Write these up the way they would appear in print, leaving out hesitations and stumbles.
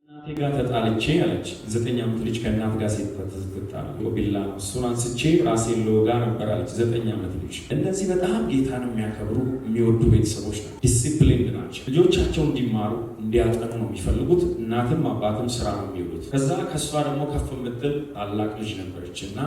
እናቴ ጋር ተጣልቼ አለች። 9 ዓመት ልጅ ከእናት ጋር ስትጣላ ቢላ እሱን አንስቼ ራሴን ልወጋ ነበር አለች። 9 ዓመት ልጅ። እነዚህ በጣም ጌታን የሚያከብሩ፣ የሚወዱ ቤተሰቦች ናቸው። Disciplined ናቸው። ልጆቻቸው እንዲማሩ፣ እንዲያጠኑ ነው የሚፈልጉት። እናትም አባትም ስራ ነው የሚውሉት። ከዛ ከእሷ ደግሞ ከፍ የምትል ታላቅ ልጅ ነበረች እና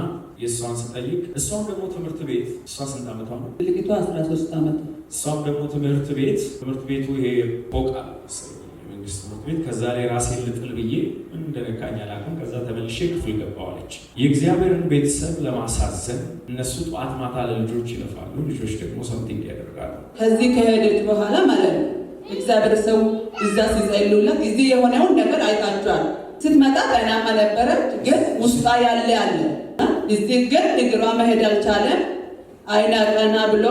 የእሷን ስጠይቅ እሷም ደግሞ ትምህርት ቤት፣ እሷ ስንት ዓመቷ ነው? ትልቂቷ 13 ዓመት። እሷም ደግሞ ትምህርት ቤት፣ ትምህርት ቤቱ ይሄ ፎቅ አለ መሰለኝ የመንግስት ትምህርት ቤት፣ ከዛ ላይ ራሴን ልጥል ብዬ ምን እንደነካኝ አላውቅም። ከዛ ተመልሼ ክፍል ገባሁ አለች። የእግዚአብሔርን ቤተሰብ ለማሳዘን እነሱ ጠዋት ማታ ለልጆች ይለፋሉ፣ ልጆች ደግሞ something ያደርጋሉ። ከዚህ ከሄደች በኋላ ማለት ነው፣ እግዚአብሔር ሰው እዛ ሲጸልዩላት እዚህ የሆነውን ነገር አይታችኋል። ስትመጣ ጤናማ ነበረች፣ ግን ውስጧ ያለ አለ። እዚህ ግን እግሯ መሄድ አልቻለም። አይና ቀና ብሎ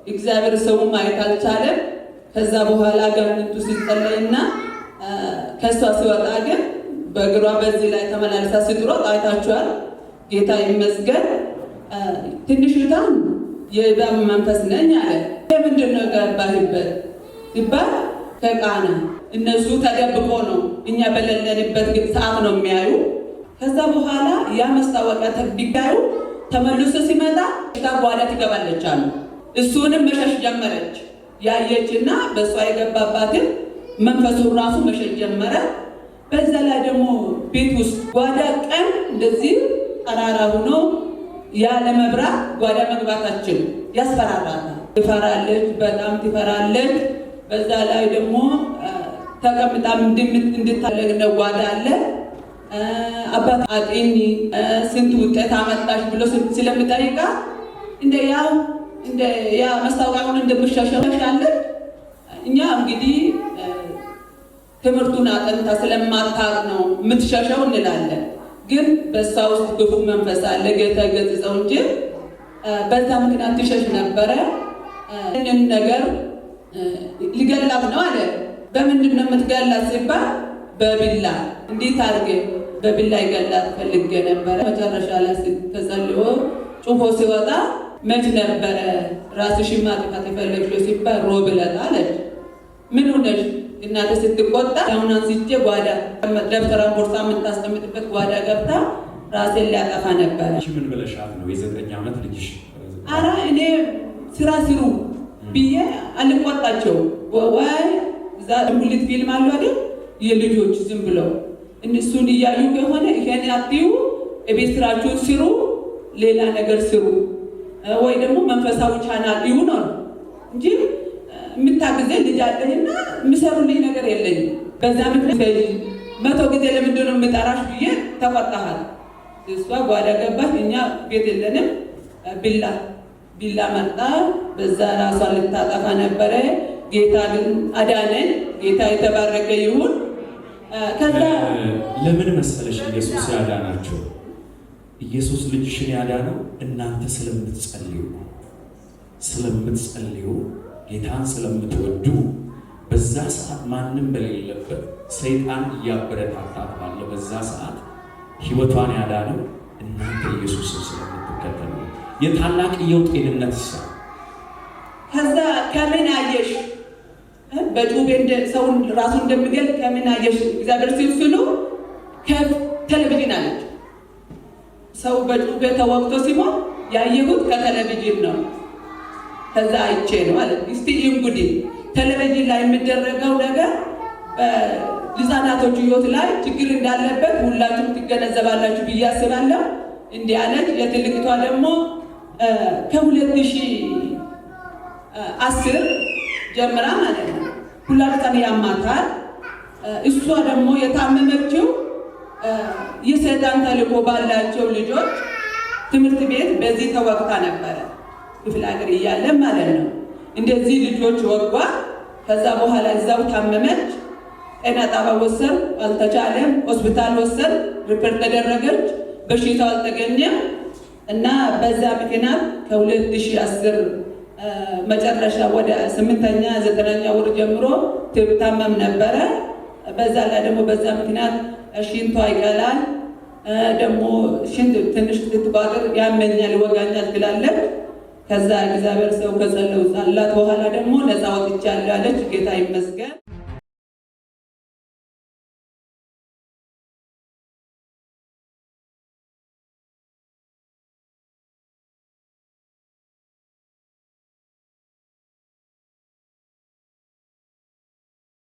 እግዚአብሔር ሰው ማየት አልቻለም። ከዛ በኋላ አጋንንቱ ሲጸለይና ከእሷ ሲወጣ ግን በእግሯ በዚህ ላይ ተመላልሳ ስትሮጥ አይታችኋል። ጌታ ይመስገን። ትንሽቷን የእባብ መንፈስ ነኝ አለ። ለምንድን ነው ገባህበት ሲባል ከቃና እነሱ ተደብቆ ነው፣ እኛ በሌለንበት ሰዓት ነው የሚያዩ። ከዛ በኋላ ያ መስታወቂያ ቢጋዩ ተመልሶ ሲመጣ ጓዳ ትገባለች አሉ። እሱንም መሸሽ ጀመረች። ያየችና በእሷ የገባባትን መንፈሱ ራሱ መሸሽ ጀመረ። በዛ ላይ ደግሞ ቤት ውስጥ ጓዳ ቀን እንደዚህ ጠራራ ሆኖ ያለ መብራት ጓዳ መግባታችን ያስፈራራታል። ትፈራለች፣ በጣም ትፈራለች። በዛ ላይ ደግሞ ተቀምጣ እንድታለግ ነው፣ ጓዳ አለ። አባት አጤኒ ስንት ውጤት አመጣሽ ብሎ ስለምጠይቃ እንደ ያው እንደ ያ መስታወቂያውን እንደምሻሸሻለን። እኛ እንግዲህ ትምህርቱን አጥንታ ስለማታቅ ነው የምትሸሸው እንላለን። ግን በእሷ ውስጥ ክፉ መንፈስ አለ፣ ጌታ ይገስጸው እንጂ በዛ ምክንያት ትሸሽ ነበረ። ይህንን ነገር ሊገላት ነው አለ። በምንድን ነው የምትገላት ሲባል በቢላ፣ እንዴት አድርጌ በቢላ ይገላት ፈልጌ ነበረ። መጨረሻ ላይ ተጸልዮ ጩፎ ሲወጣ መች ነበረ ራስሽን ማጥፋት የፈለግሽው ሲባል ሮብ ዕለት አለች። ምን ሆነሽ? እናቴ ስትቆጣ አሁን አንስቼ ጓዳ ደብተራን ቦርሳ የምታስቀምጥበት ጓዳ ገብታ ራሴን ሊያጠፋ ነበረ። አንቺ ምን ብለሻት ነው የ9 ዓመት ልጅሽ? አረ እኔ ስራ ስሩ ብዬ አልቆጣቸው ወይ እዛ ሙሊት ፊልም አሉ አይደል፣ የልጆች ዝም ብለው እነሱን እያዩ ከሆነ ይሄን አትዩ፣ የቤት ስራችሁን ስሩ፣ ሌላ ነገር ስሩ፣ ወይ ደግሞ መንፈሳዊ ቻናል እዩ ነው እንጂ የምታግዘኝ ልጅ አለኝና የምሰሩልኝ ነገር የለኝም። በዛ ምክንያት 100 ጊዜ ለምንድን ነው የምጠራሽ ብዬ ተቆጣሃል። እሷ ጓዳ ገባች፣ እኛ ቤት የለንም። ቢላ ቢላ መጣ፣ በዛ ራሷን ልታጠፋ ነበረ። ጌታ ግን አዳነን። ጌታ የተባረከ ይሁን። ከዛ ለምን መሰለሽ ኢየሱስ ያዳናቸው? ኢየሱስ ልጅሽን ያዳነው እናንተ ስለምትጸልዩ፣ ስለምትጸልዩ፣ ጌታን ስለምትወዱ፣ በዛ ሰዓት ማንም በሌለበት ሰይጣን እያበረታታት ባለ በዛ ሰዓት ሕይወቷን ያዳነው እናንተ ኢየሱስን ስለምትከተሉ። የታላቅየው ጤንነት ይሳ ከዛ ከምን አየሽ በጩቤ ሰውን ራሱን እንደሚገል ከምን አየሽ? እግዚአብሔር ሲሉ ሲሉ ከቴሌቪዥን አለች። ሰው በጩቤ ተወግቶ ሲሞት ያየሁት ከቴሌቪዥን ነው። ከዛ አይቼ ነው አለ። እስቲ እንግዲህ ቴሌቪዥን ላይ የሚደረገው ነገር በህፃናቶች ህይወት ላይ ችግር እንዳለበት ሁላችሁም ትገነዘባላችሁ ብዬ አስባለሁ። እንዲህ አለች። የትልቅቷ ደግሞ ከ2010 ጀምራ ማለት ነው ኩላሊቷን ያማታል። እሷ ደግሞ የታመመችው የሰይጣን ተልእኮ ባላቸው ልጆች ትምህርት ቤት በዚህ ተወግታ ነበረ፣ ክፍለ ሀገር እያለ ማለት ነው። እንደዚህ ልጆች ወጓ። ከዛ በኋላ እዛው ታመመች። ጤና ጣቢያ ወሰን አልተቻለም። ሆስፒታል ወሰን refer ተደረገች። በሽታው አልተገኘም እና በዛ ምክንያት ከ2010 መጨረሻ ወደ ስምንተኛ ዘጠነኛ ወር ጀምሮ ትታመም ነበረ። በዛ ላይ ደግሞ በዛ ምክንያት ሽንቷ ይቀላል። ደግሞ ሽንት ትንሽ ስትቋጥር ያመኛል፣ ይወጋኛል ትላለች። ከዛ እግዚአብሔር ሰው ከጸለዩላት በኋላ ደግሞ ነፃ ወጥቻለሁ አለች። ጌታ ይመስገን።